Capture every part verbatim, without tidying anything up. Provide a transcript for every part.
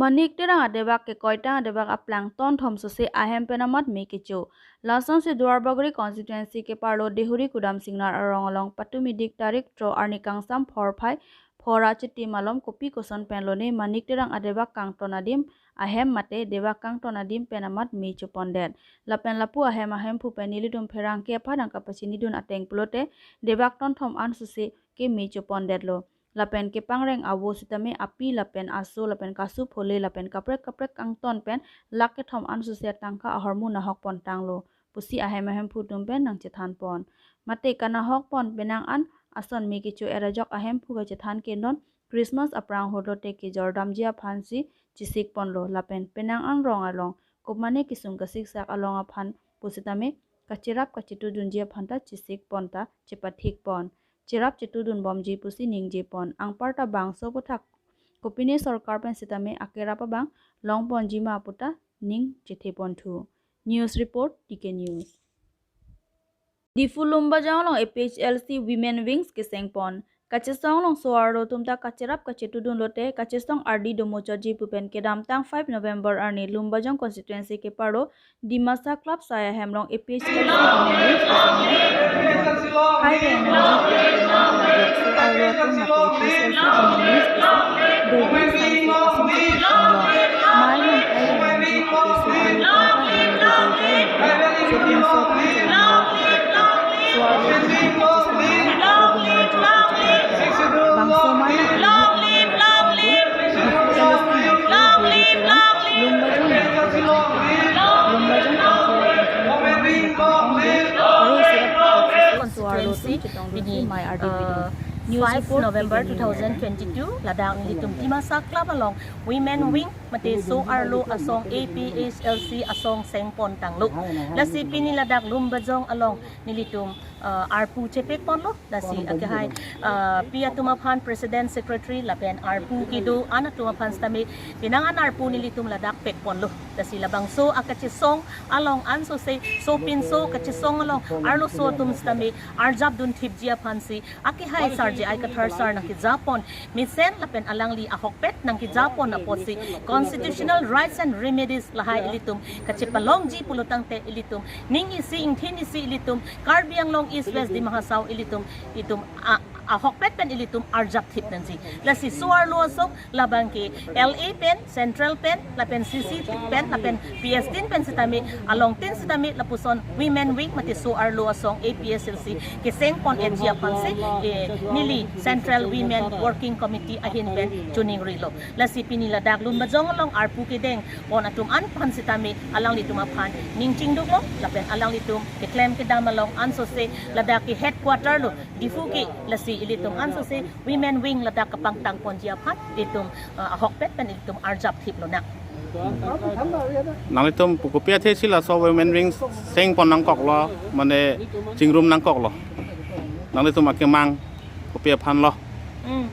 Manik Terang adebak ke Koitang adebak aplang ton thom sose ahem pen amat me kecho. Lasonsi Duarbagori constituency keparlo Dehuri Kudam Singnar arong along patumidik tarik tro arni kangsam phor phai phora chiti malom kopi koson pen lone Manik Terang adebak kangton adim ahem mate debak kangton adim pen amat me chopondet. Lapen lapu ahem ahemphu pen nelitum pherangke aphan nangkapachinidun ateng pulote debak ton thom an sose ke me chopondetlo. Lapen kepangreng avo sitame api lapen aso lapen kasu phole lapen kaprek kaprek kangton pen lakh kethom an sose atangka ahormu nahok pontanglo pusi ahem ahemphu atum pen nangchethan pon. Mate kanahok pon penang an ason me kecho erajok ahemphu kachethan ke non Christmas aphrang ahut lote kejor damji aphansi chesik ponlo lapen penang an rong along kopmane kesung kasiksak along aphan pusitame kacherap kachetudunji aphan ta chesik pon ta chepathik pon. Cherap chetudun bomji pusi ningje pon. Anparta bangso aputhak kopine sorkar pen sitame akerap abang long ponji ma puta ning chethe ponthu. News report, T K News. Diphu Lumbajong along A P H L C Women Wings keseng pon. Kachesong along so-arlo atum ta kacherap kachetudun lote kachesong ardi domochotji pu pen kedamtang five November arni Lumbajong constituency keparlo Dimasa Club Sai ahem along A P H L C Women Wings keseng pon. Hai pen nangji pu pen nang lajak so-arlo atum mate A P H L C Women Wings keseng dobi sansi asong sepik pon long. Mai nang hai pen nangji pu pen so-arlo atum ta hem dobi jai mate sopin sopin jai mate so-arlo atum ta keseng pon. Bangso mai nang constituency, pini, uh, five November two thousand twenty-two, ladak nelitum Dimasa Club along Women Wing mate so-arlo asong A P H L C asong seng pontanglo. Lasi pini ladak Lumbajong along nelitum, uh, arpu chepek ponlo. Lasi akehai, uh, pi atum aphan president, secretary lapen arpu kedo an atum aphan sitame penang an arpu nelitum ladak pek ponlo. Lasi labangso akachesong along ansose sopinso kachesong along arloso atum sitame arjap dunthipji aphansi akehai Sar J I Kathar sar nangkejapon mesen lapen alangli ahokpet nangkejapon apotsi constitutional rights and remedies lahai ilitum kachepalongji pulotangte ilitum ning isi ingthin isi ilitum Karbi Anglong East West Dima Hasao ilitum itum a, ahokpet pen ilitum arjap thip nangji. Lasi so-arlo asong labang ke L A pen, Central pen, lapen C C pen, lapen P S tin pen sitame, along tin sitame, lapuson Women Wing mate so-arlo asong A P H L C keseng pon-etji aphansi, eh, neli Central Women Working Committee ahin pen choningrilo. Lasi pini ladak Lumbajong along arpu kedeng pon atum an aphan sitame alanglitum aphan ning chingduklo, lapen alanglitum keklem kedam along ansose ladak ke headquarter lo Diphu ke. Lasi ilitum ansose Women Wing ladak kapangtang ponji aphan itum, uh, ahokpet pen itum arjap thip lonang. Nanglitum pu kopi athe si laso Women Wing seng pon nangkoklo, mane chingrum nangkoklo? Nanglitum akemang kopi aphan lo? Hmm.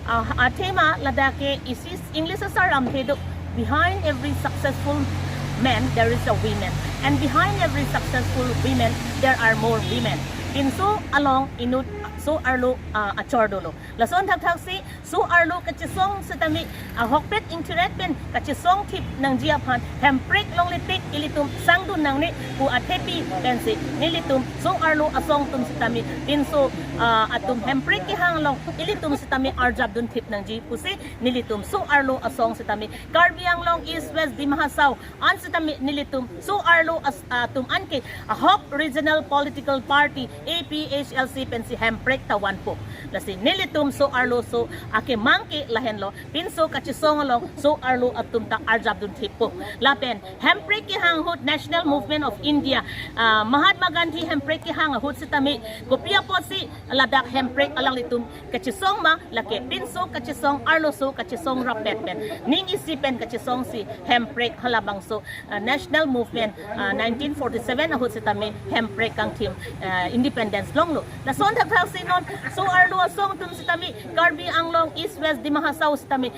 Ah, athema ladak ke isi English asar lamthe do, "Behind every successful man, there is a women. And behind every successful women, there are more women." Pinso along inut so-arlo, ah, achor dolo. Lason thakthaksi so-arlo kachesong sitame ahokpet ingthiret pen kachesong thip nangji aphan hemprek longle tik ilitum sangdun nangne pu athepi pensi nelitum so-arlo asong atum sitame pinso, ah, atum hemprek kehang along ilitum sitame arjap dun thip nangji pusi nelitum so-arlo asong sitame Karbi Anglong East West Dima Hasao an sitame nelitum so-arlo as-, atum anke ahok regional political party A P H L C pensi hemprek ta vanpo. Lasi nelitum so-arlo so akemang ke lahenlo, pinso kachesong along so-arlo atum ta arjap dun thippo. Lapen hemprek kehang ahut National Movement of India, ah, Mahatma Gandhi hemprek kehang ahut sitame kopi apotsi ladak hemprek alanglitum kachesong ma, lake pinso kachesong, arloso kachesong rappet pen, ning isi pen kachesongsi hemprek halabangso, ah, National Movement, ah, nineteen forty-seven ahut sitame hemprek kangthim, ah, independence longlo. Lason thakthaksi non so-arlo asong atum sitame Karbi Anglong East West Dima Hasao sitame